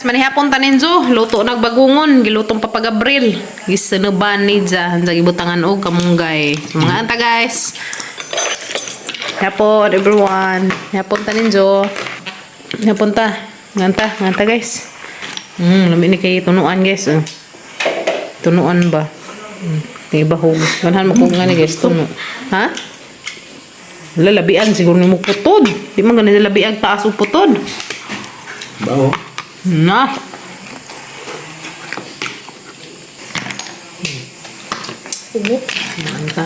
Manihapon taninzo, luto nagbagungon, gilutong papagabril. Gisunuban ni dya, sa gibutangan og kamunggay. Mga anta, guys. Hapon everyone. Hapon taninzo. Hapon ta. Nganta, nganta, guys. Lami ni kay tunuan, guys. Oh. Tunuan ba? Ibahog. Ganahan mo kung nga ni, guys, tuno. Ha? Wala, labian siguro ni mo putod. Di man ganun labiag taas og putod. Bao. Na. Maan ka.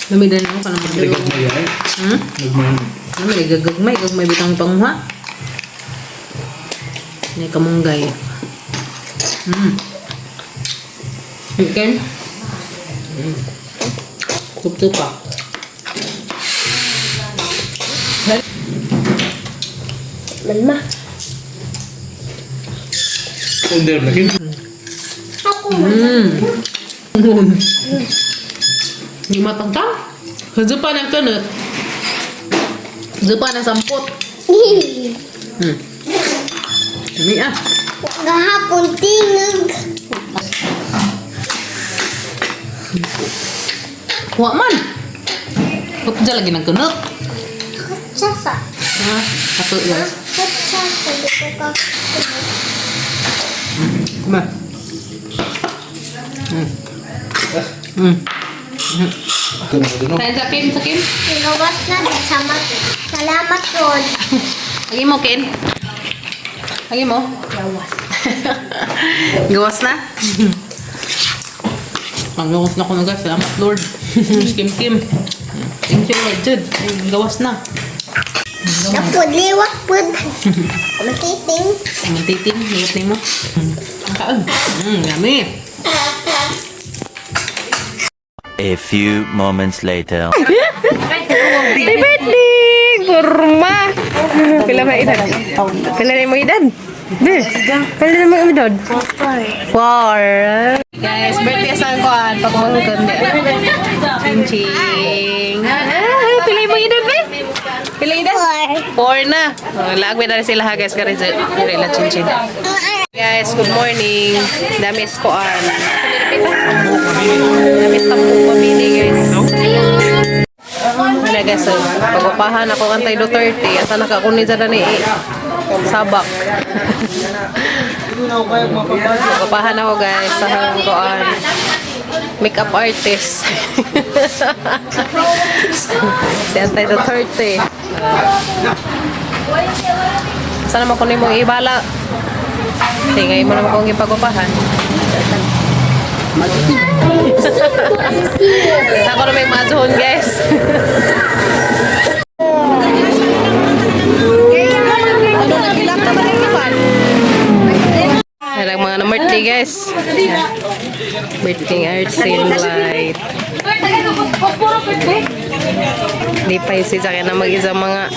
Lami din ako kanang madalo. Nagmay ay. Hmm? Nagmay. Lami gagagmay, gagmay bitang panguha. Ni kamunggay. Chicken. Tup pa. Manma. Under lagi. Ako. Di matangtang. Zupa ng kanot. Zupa ng sampot. Lami ah. Gahapon tingog. Kuha man. Hupja lagi ng kunot. Sasa. Ha? Ato, guys. Sasa. Dito ka. Kuma. Ano Tayo sa Kim, sa Kim. Gawas na. Sama. Salamat, Rod. Lagi mo, Ken. Lagi mo. Gawas. Gawas na? Panggawas na ko na, guys. Salamat, Lord. Kim Kim. Thank you, Lord. Jud. Ay, gawas na. Napod, liwak pod. Matiting. Ang titing. Liwat na mo. Ang kaon. Yummy. A few moments later. Happy birthday! Kurma! Pila ba edad? Pila na mo edad? Be, pila na mo edad? 4. Guys, birthday sa kuan pag mangkon di. Ching ching. Ah, pila mo edad, be? Pila edad? 4 na. Oh, laag na sila ha, guys, kare diri la ching ching. Guys, good morning. Damis koan. Damis tampok pamili, guys. Wala, guys, so, pagwapahan ako kantay Duterte. Asa nakakunin sa ni sabak. Pagwapahan ako, guys, sa hanggoan. Makeup artist. Si Antay Duterte. Sana mo kunin mong ibala. Tingay mo naman kung ipagwapahan. Ako na may majuhon, guys. Ano nagilak na ba ng Alang mga na birthday, guys. Birthday arts and light. Di pa si sa na mag-isa mga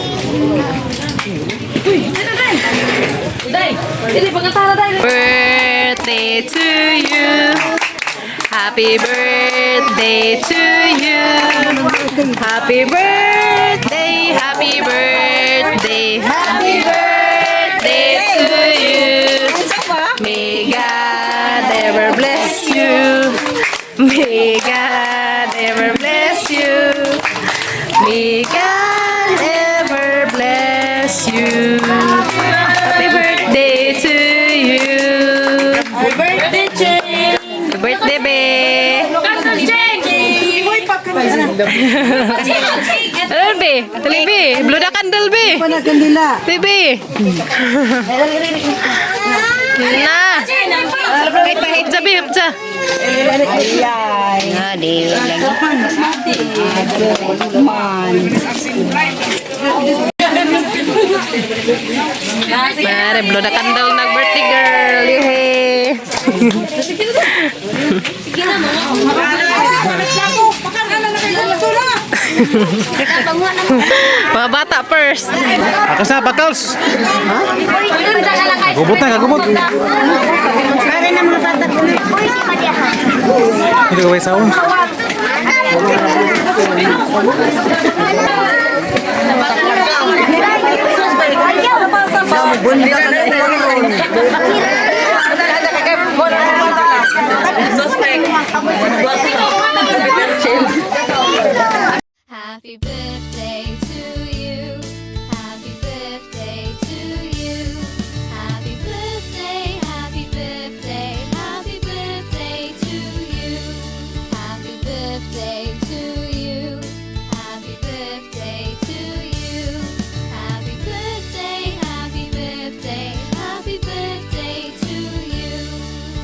birthday to you. Happy birthday to you. Happy birthday, happy birthday, happy birthday to you. May God ever bless you. May God ever bless you. May God ever bless you. Happy birthday to you. Happy birthday, Cheng! Happy birthday, be. Ano, be? Tuloy, be. Blow the candle, be. Pana kandila. Tuloy, be. Na. Hupsa, be. Hupsa. Ayan. Man. Mare, blow the candle ng birthday girl. Yehey. Mga bata first. Ako sa bakals. Kagubot na, kagubot. Hindi ko sa on. Bundi ka. Happy birthday to you. Happy birthday to you. Happy birthday, happy birthday, happy birthday to you. Happy birthday to you. Happy birthday to you. Happy birthday, happy birthday, happy birthday to you.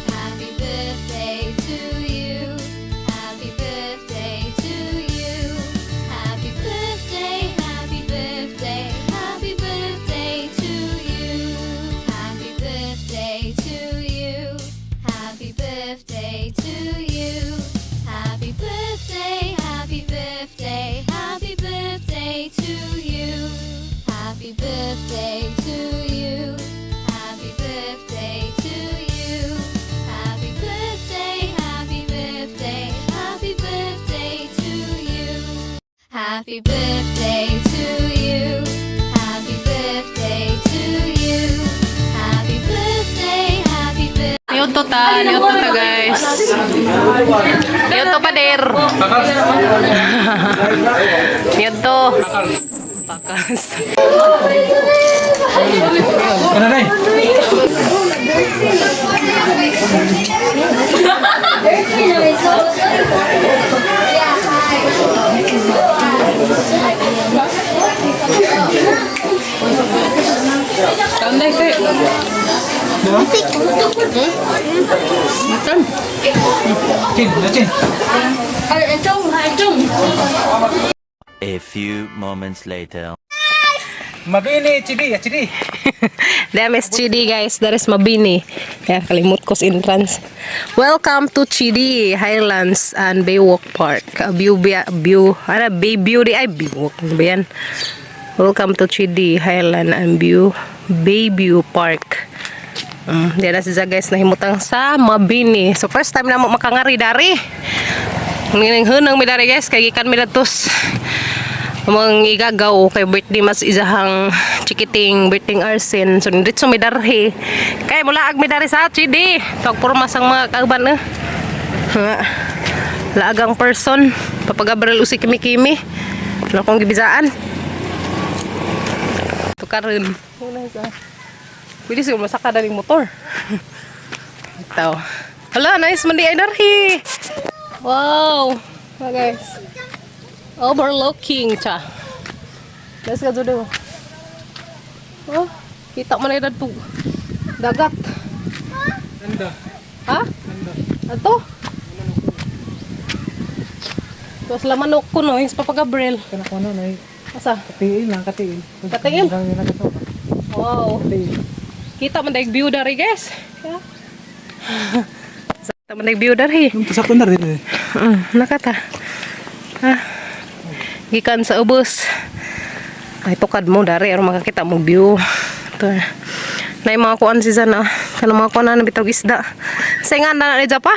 Happy birthday to you. Happy birthday to you. Happy birthday, happy birthday, happy birthday to you. Happy birthday to you. Happy birthday to you. Happy birthday, happy birthday, happy birthday to you. Happy birthday to you. Happy birthday to you. Happy birthday, happy birthday, happy birthday to you. Happy birthday to you. Happy birthday to you. Happy birthday, happy birthday. Yoto ta, yoto ta, guys. Yoto pader. Yoto. Pakas. Ano na eh? Kanday kay. Chin, na chin. A few moments later. Mabini, chidi, chidi. Damn is Chidi, guys, that is Mabini. Kaya kalimut ko sa entrance. Welcome to Chidi Highlands and Baywalk Park. View, view, ano, Bay Beauty, ay, Baywalk, ano ba yan? Welcome to Chidi Highland and View, Bayview Park. Diyan na siya, guys, nahimutang sa Mabini. So first time na mo makangari dari. Ngining hunang mi dari, guys, kay gikan mi datos mga igagaw kay birthday mas isahang chikiting birthday Arsen. So diretso mi darhi. Kay mula ag mi dari sa Chidi. Tog pormas ang mga kauban eh. Nga. Laagang person. Papa Gabriel usi kimi-kimi. Wala kong gibisaan. Tukaron. Wala sa. Pwede siguro masaka daling motor. Ito. Hala, nice man di ay darhi. Wow. Wow, guys. Overlooking cha. Let's go do. Oh, kita mo na yung dadto. Dagat. Ganda. Ha? Ato? Tapos lamanok ko no, yung Papa Gabriel. Kana ko na nay. Asa? Katiin lang, katiin. Katiin? Katiin. Wow. Katiin. Kita man dayag view dari, guys. Yeah. Kita man dayag view dari. Sakto na rin eh. Nakata. Ah. Gikan sa ubos. Ay tukad mo dari aron makakita mo view. Ito. Nay mga kuan si Zana. Kanang mga kuan na bitawg isda. Sa nga na ni pa.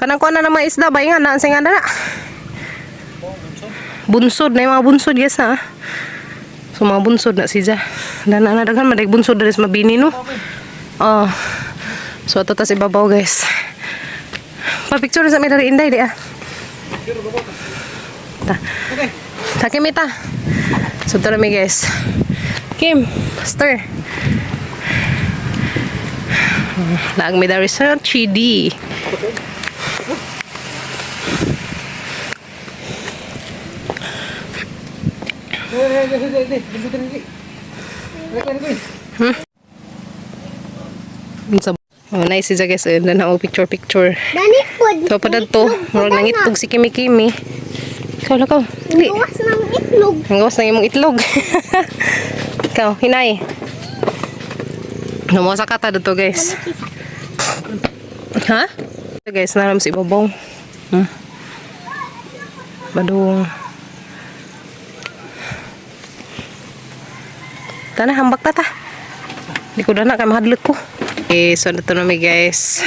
Kanang kuan na mga isda ba nga na sa nga na. Bunsod na mga bunsod, yes ha. So mga bunsod na siya. Dana na daghan man bunsod diri sa Mabini no. Oh. So ato ta sa ibabaw, guys. Pa-picture sa mi dari inday di ah. Ta. Ta Kim ta. So tara mi, guys. Kim, stir. Laag mi dari sa 3D. Unsa? Oh, nice siya, guys. Eh, na picture picture. Dani pod. So pa to, murag nangitlog si Kimi Kimi. Ikaw lakaw. Dili. Gawas ng itlog. Ang gawas ng imong itlog. Ikaw, hinay. Lumusa ka ta dito, guys. Ha? Ito, guys, naram si Bobong. Badung. Tana, hambak ta ta. Di ko dana kay mahadlok ko. Okay, so dito na mi, guys.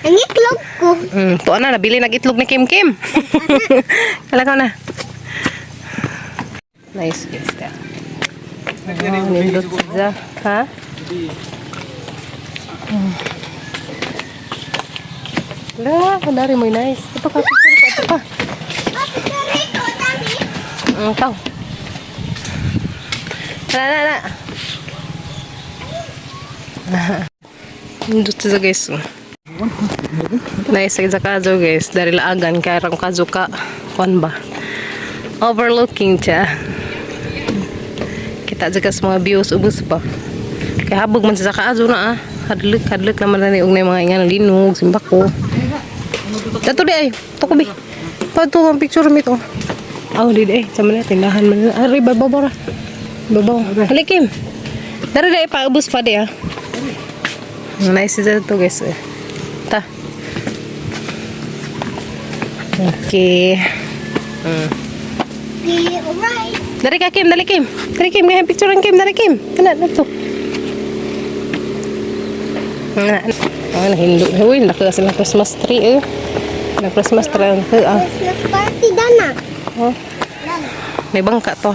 Ang itlog ko. Tuwa na, nabili nag itlog ni Kim Kim. Kala na. Nice, guys. Da. Oh, nindot siya. Ha? La, dari mo nice. Ito ka, picture pa, ito pa. Picture ko, dami. Ikaw. Na, na, na. Nindot siya guys. Oh. Nice sa kazo guys. Dari laagan kaya rang kazo ka. Kuan ba? Overlooking siya. Kita jud sa mga views ubos ba. Kaya habog man sa kaazo na ah. Hadlok, hadlok naman na ni og na mga ingan linog, simbako. Dato di ay, tuko bi. Pato ang picture mi to. Aw, di di ay, sa man tindahan man. Ari babaw bara. Babaw. Halikim. Dari di ay paubos pa di ah. Nice is to guys. Eh. Ta. Okay. Okay, alright. Dari ka Kim, dali Kim. Dari Kim, ngayon picture ang Kim, dari Kim. Kana na to. Na. Ah, nahindo. Uy, naka sila Christmas tree eh. Na Christmas tree ang ah. Christmas party dana. Oh, Dana. may bangka to.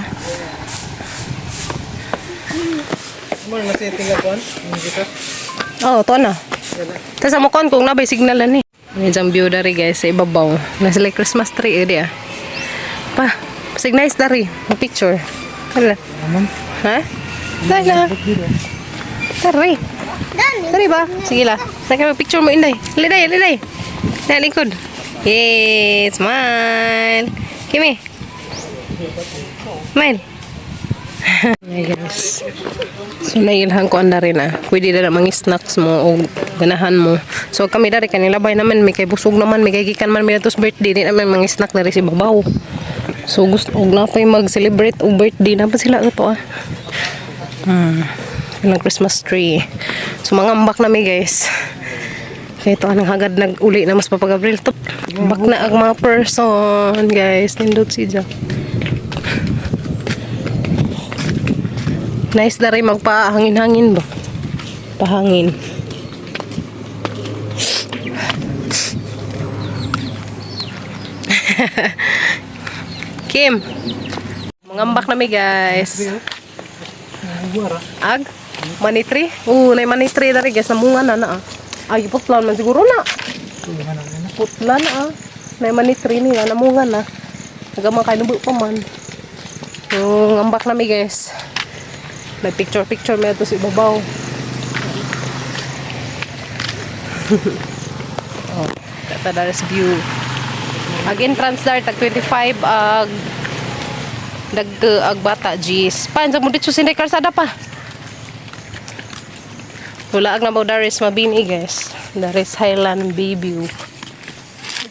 Mo na siya tingapuan. Yung kita. Oh, to na. Tapos amo kon kung nabay signal na ni. May jam view dari guys sa ibabaw. Na sila Christmas tree eh di ah. Pa, sig nice dari. Mo picture. Hala. Ha? Dai na. Dari. Dani. Dari ba? Sige la. Sa kay picture mo inday. Liday, liday. Na likod. Yay, smile. Kimi. Smile. Ay, guys. So nailhan ko anda rin ah. Pwede na mga snacks mo o ganahan mo. So kami dari kanila bay naman may kay busog naman may kay gikan man may atos birthday di naman mga snack dari si babaw. So gusto og na pa'y mag-celebrate og birthday na pa sila ito ah. Ng Christmas tree. So mangambak na mi guys. Kaya ito anang hagad nag-uli na mas papag-Abril. To, bak na ang mga person guys. Nindot si Jack. Nice na rin magpahangin-hangin ba? Pahangin. Kim! Mangambak na mi guys. Ag? Money tree? Oo, na money tree dari guys. Namunga na na ah. Ay, putlan man siguro na. Putla na ah. May money tree nila, namunga na. Hanggang mga kainubo pa man. Yung ambak na mi guys. May picture picture may ato sa ibabaw. Oh, tata view. Ag entrance dar tag 25 ag dag ag bata G's. Pan sa mo dito sinday kalsada pa. Wala ag nabaw daris mabini guys. Daris Highland Bayview.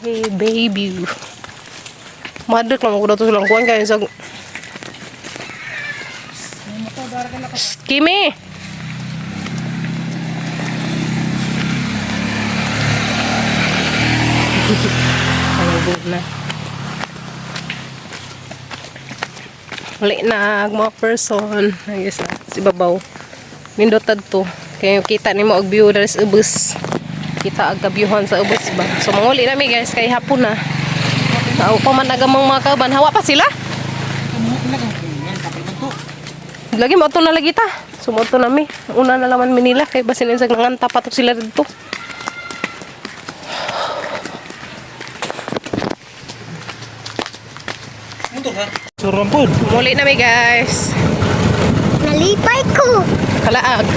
Hey, Bayview. Madrik lang ako dato silang kuan kaya sa Shh, Kimi! Ay, na. Uli na ang mga person. Ay, isa. Si babaw. Nindotad to. Kaya kita ni mo og view dali sa ubos. Kita ang kabyuhan sa ubos ba. So manguli na mi guys kay hapon na. Tao pa man agamang mga kauban. Hawa pa sila. Lagi mo na lagi ta. Sumoto na mi. Una na laman mi nila kay basin insag nanganta pa to sila didto. Surampod. Muli na mi guys. Nalipay ko. Kalaag.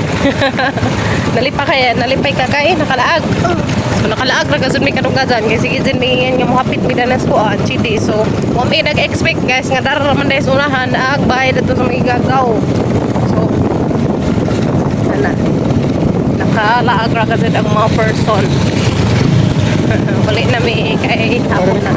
Nalipa kaya, nalipay ka kay nakalaag. So nakalaag ra gazon may kadunggajan kay sige din may nga mohapit mi danas ko ah chidi. So wa may nag-expect guys nga dara ra man dahil sa unahan ag bahay didto sa may gagaw. So ana. Nakalaag ra gazon ang mga person. Uli na mi kay hapon na.